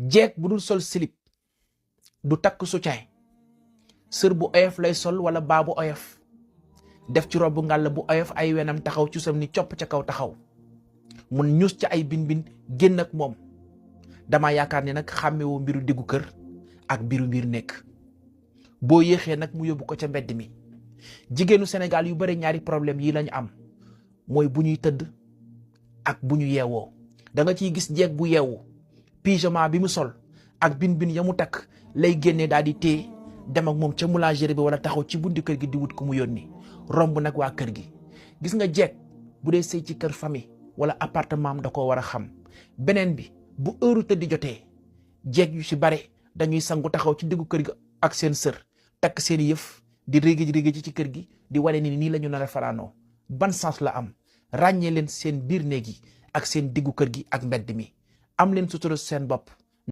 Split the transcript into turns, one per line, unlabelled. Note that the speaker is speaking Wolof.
jeeg bu dul sol slip du takk soutien sër bu oyof lay sol wala baa bu oyof def ci robu ngàll bu oyof ay wenam taxaw ci sam ni copp ca kaw taxaw mun ñus ca ay bin génn ak moom dama yaakaar ni nag xàmmewoo mbiru diggu kër ak mbiru nekk boo yéexee nag mu yóbbu ko ca mbedd mi. jigéenu Sénégal yu bari ñaari problème yi lañu am mooy bu ñuy tëdd ak bu ñu yeewoo da nga ciy gis jeeg bu yeewu pyjama bi mu sol ak bin ya mu takk lay génnee daal di téye dem ak moom ca boulangerie bi wala taxaw ci buntu kër gi di wut ko mu yónni romb nag waa kër gi. gis nga jeeg bu dee sëy ci kër famille wala appartement am da koo war a xam. beneen bi bu heure tëdd jotee jeeg yu ci bare dañuy sangu taxaw ci diggu kër gi ak seen sër takk seen yëf di réegi ci kër gi di wane ni nii la ñu nar a fanaanoo ban sens la am. ràññee leen seen biir néeg yi ak seen diggu kër gi ak mbedd mi am leen sutura seen bopp